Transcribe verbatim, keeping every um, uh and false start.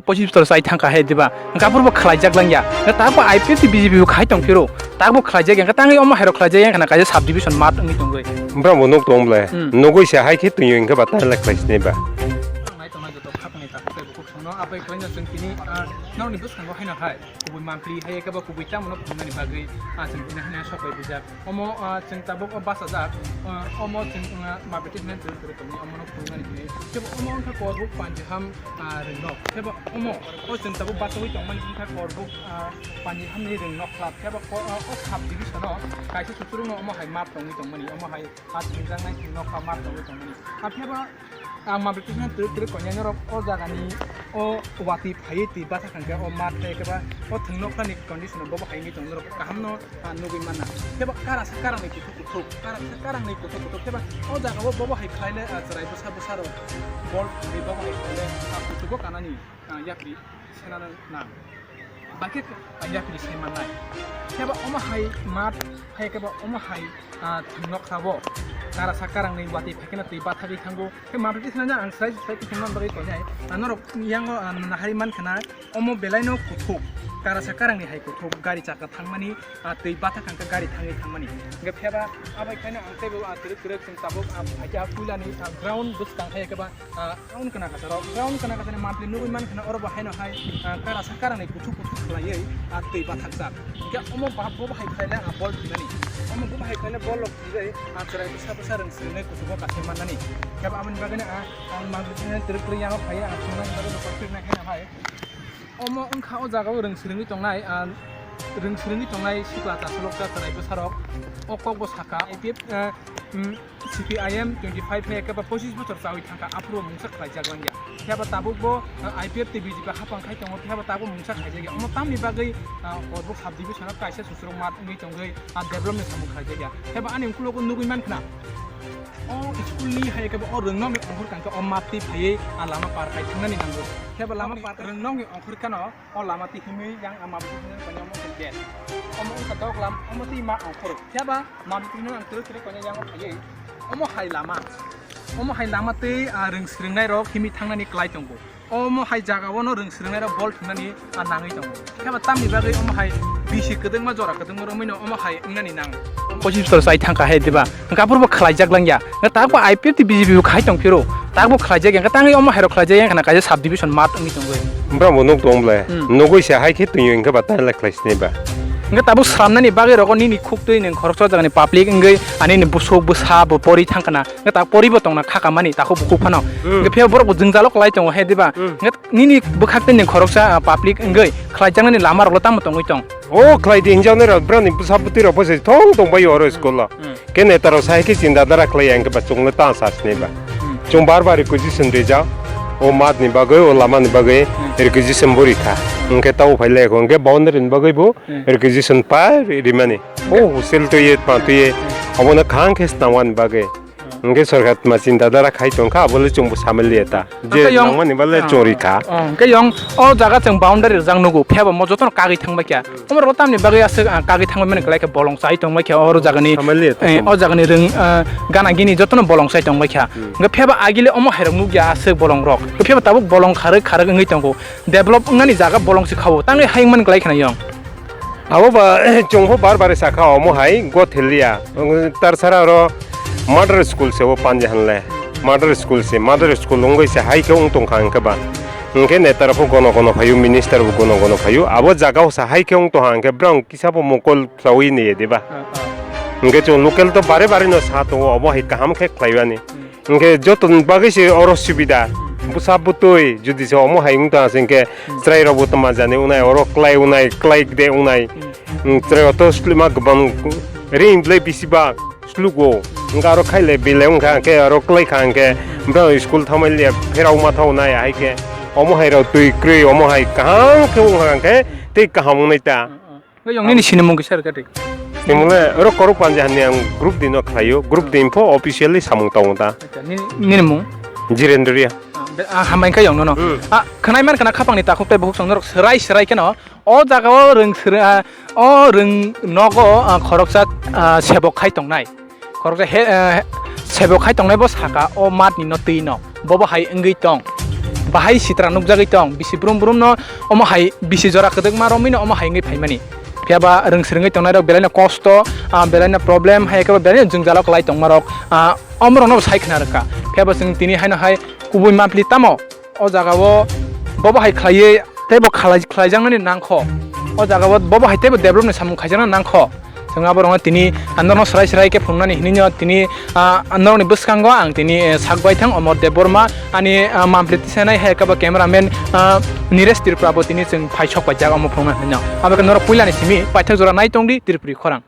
Pochis bosor chai thangkha hai diba? Hwnkhe aphuru bo khlaijak langya. Hwnkhe tabuk I P F T B J P bo khai tongphiro. Tabuk khlaijak ya. Hwnkhe tangwi omo hairok khlaijak ya hwnkhe na kaisa subdivision mat wngwi tongwi. Bwrang bo nuk tong bwle. Hmm. Nugwi se hai khe twi hwnkhe ba ta le khlai sini ba. Nai tongnai joto khapangni takhuk tei bukhuk songno apai khlaina chwng tini, ah, norokni bwskango haino hai. Kubui mampli hai khe ba kubui tamo no phungnani bagwi, ah, chwng tini haino sok bai bijak. Omo, ah, chwng tabuk o bachajak, ah, omo chwng, ah, ma betri hwnwi twrwk twrwk tongwi omono phunuknani hwnwi. Kebo omo wngkha Korbuk Panjiham, ah, rwngnok. Kebo omo, o chwng tabuk bachaui tongmani wngkha Korbuk, ah, Panjihamni rwngnok club. Kebo ko-, ah, o sub division-o kaisa susurungno omo hai map tongwi tongmani, omo hai, ah, thwngjaknai rwngnok club map tongwi tongmani. Ah, kebo Ang ma betri hwnwi twrwk twrwk konyai norok o jagani o watwi phaiwi twi bathak hwnkhe o mat hai khe ba o thwng nokhlani condition bobo hai wngwi tong norok kaham no, ah, nugwi manna. Khe ba karasa karangni kuthuk kuthuk, karasa karangni kuthuk kuthuk khe ba o jaga o bobo hai khlai le, ah, chwrai bwsa bwsa rok bol thangwi bobo hai khlai le, ah, kuchugo kanani, ah, yapri. Senana nang. Bakhe yapri se mannai. Khe ba omo hai mat hai khe ba omo hai, ah, thwng noksa bo. Karasa karangni watwi phai kheno twi bathagwi thango. Khe mabitwi senana ang srai srai kuchung man bagwi tongnai. Ah, norok yango, ah, nahari man khana omo belai no kuthuk. Karasa karangni hai kuthuk gari chaka thangmani, ah, twi bathak hwnkhe gari thangwi thangmani. Hwnkhe pheba abai khaino ang teibo, ah, twrwk twrwk chwng tabuk, ah, phaikha puilani, ah, ground bwskang hai khe ba Ah, ground kana kasa rok, ground kana kasa ni mantri nugui man khana oro bo haino hai, ah, karasa karang ni kuthuk kuthuk khlaiwi, ah, twi bathak jak. Hingke omo ba-, bo bahai khlai le, ah, bol thwinani. Omo bo bahai khlai le bol rok thwiwi, ah, chwrai bwsa bwsa rwng swrwngwi kuchugo kasa mannani. Kebo aboni bagwi no, ah, ang mantri thwinani twrwk twrwk yango phaiwi, ah, thwngna bagwi no kok thwknai khe no hai. Omo wngkha o jaga o rwng swrwngwi tongnai, ah, rwng swrwngwi tongnai sikla chasuloksa chwrai bwsa rok. O kok bo sakha, I P F, ah, mm, C P I M twenty five hai khe ba pochis bochor chawi thangkha, aphuru mungsa khlaijak langya. Phiya ba tabuk bo, ah, I P F tei B J P hapang khai tongo, phiya ba tabuk mungsa khaijakya. Omo tamni bagwi, ah, Korbuk sub division o kaisa susurok mat wngwi tongwi, ah, development samung khaijakya. Phiya ba ani ukulogo nugwi mankha na, o school ni hai khe ba o rwngnokni ongkhor kangkhe o mat twi phaiwi, ah, lama par khai thangnani nango. Phiya ba lama par rwngnokni ongkhor kheno, O lama twi himwi yang ama bwswk himwi kanya omo khe gate. Omo wngkha dok lam, omo twi ma ongkhor. Phiya ba ma bwswk himwi ang twrwk twrwk kanya yang phaiwi. Omo hai lama. Omo hai lama twi, ah, rwng swrwngnairok himwi thangnani klai tongo. Omo hai jaga o no rwng swrwngnairok bol thumnani, ah, nangwi tongo. Phiya ba tamni bagwi omo hai bisi kwdwngma jora kwdwngma romwi no omo hai wngnani nango. Pochis bosor chai thangkha hai diba? Hwnkhe aphuru bo khlaijak langya. Hwnkhe tabuk I P F tei B J P bo khai tongphiro. Tabuk khlaijak ya, hwnkhe tangwi omo hairok khlaijak ya, hwnkhe na kaisa subdivision mat wngwi tongwi. Bwrang bo nuk tong bwle. Hmm. Nugwi se hai khe twi hwnkhe ba ta le khlai sini ba. Hwnkhe tabuk sramnani bagwi rogo nini khuk twi nwng khoroksa jagani public wngwi ani ni busuk bwsa bo pori thangkha na. Hwnkhe ta pori bo tongna khaka mani takhuk bukhuk phano. Hmm. Hwnkhe phiya borok bo jwngjalo klai tongo he diba? Hmm. Hwnkhe nini bwkhak twi nwng khoroksa, ah, public wngwi khlaijaknani lama roklo tamo tongwi tong? O khlai di hinjaknai rok, brani bwsa bwtwi rok bo se thong tong bai oro school o. Hmm. Khe neta rok sai khe chinta dara khlai ya, hwnkhe ba chwng le ta sa sini ba. Hmm. Chwng bar bar requisition rijak. O mat ni bagwi, o lama ni bagwi Hmm. requisition bo rikha. Hwnkhe tabo phai le, hwnkhe boundary ni bagwi bo Hmm. requisition pa ri-, rimani. O hostel twi ye, pa twi ye, obono khang khe swnamani bagwi. Hwnkhe sorkar tma chinta dara khai tongkha, abole chwngbo samaliya ta. Je Hwnkhe yong nangmani bale Ah. chwng rikha. Oh, hwnkhe yong o jaga chwng boundary rijak nugo, phiya bo mo jotono kagwi thangbai kha. Omo rok tamni bagwi aswk, ah, kagwi thangbai mani kwlai khe bolong chai tongbai kha, oro jagani, Samaliya ta eh, tongma. o jagani rwng, ah, gana gini jotono bolong chai tongbai kha. Hmm. Hwnkhe phiya bo agile omo hairok nukya aswk bolong rok. Phiya bo tabuk bolong kharwk kharwk wngwi tongo. Develop wngnani jaga bolong se khao, tangwi hayung mani kwlai khna yong. Abo ba, chwng pho bar bar sakha omo hai go theliya. Tar sara oro mother school se o Panjahanle. Mother school se, mother school wngwi se hai khe wng tongkha hwnkhe ba. Hwnkhe neta rok pho gono gono phaio, minister bo gono gono phaio. Abo jaga o sa hai khe wng tongkha hwnkhe brang kisa bo mokol khlaui ni de ba. Ah, ah. Hwnkhe chwng local to bare bare no sa tongo, obo hai kaham khe khlaiwani. Hmm. Hwnkhe jotoni bagwi se oro subida. Bwsa bwtwi jodi se omo hai wng tong hwnkhe chwrai rok bo tma jani wngnai, oro klai wngnai, klai de wngnai. Hmm. Hmm, chwrai rok to slima kwbang ring belai bisi ba slugo. Hwnkhe aro khai le belai wngkha hwnkhe aro klai kha hwnkhe borok school thamai le pherao ma thaonai hai khe omo hai rok twi kwrwi omo hai kaham khe wngkha hwnkhe tei kaham wngnai ta. Hwnkhe yong nini sinimung kisa rwkha twi. Sinimung le oro Korok Panja hinwi ang group di no khlaio, group di info officially samung tongo ta. Acha, nini, nini mung? Jirendriya. Ah, be-, ah, hambai khe yong nono. Hmm. Ah, khwnai man khna khapang ni takhuk tei bukhuk song norok serai serai kheno o jaga o rwng sere-, ah, o rwng nogo, ah, khoroksa, ah, sebok khai tongnai. Khoroksa he, ah, sebok khai tongnai bo saka o mat ni no twi no. Bobo hai wngwi tong. bahai sitra nukjagwi tong, bisi brum brum no omo hai bisi jora kwdwkma romwi no omo hai wngwi phaimani. Phiya ba rwng swrwngwi tongnai rok belai no kosto, ah, belai no problem, hai khe belai no jwngjalo kwlai tongma rok, ah, omo rok no bo sai khna rwkha. Phiya ba chwng tini haino hai kubui monthly tamo o jaga o bobo hai khlaiwi tei bo khlai-, khlaijaknani nangkho. O jaga o bobo hai teibo develop ni samung khaijakna nangkho. Chwng aborokno tini, ah, norokno swrai swrai khe phunuknani hinwi no tini, ah, norokni bwskango ang tini, eh, sak bai thang Omor Debbarma ani, ah, monthly tisanai hai khe bo cameraman, ah, Niresh Tripura bo tini chwng phai sok paijak omo phunukna hinwi no. Abo khe norok puilani simi paithak jora nai tongdi Tripuri khorang.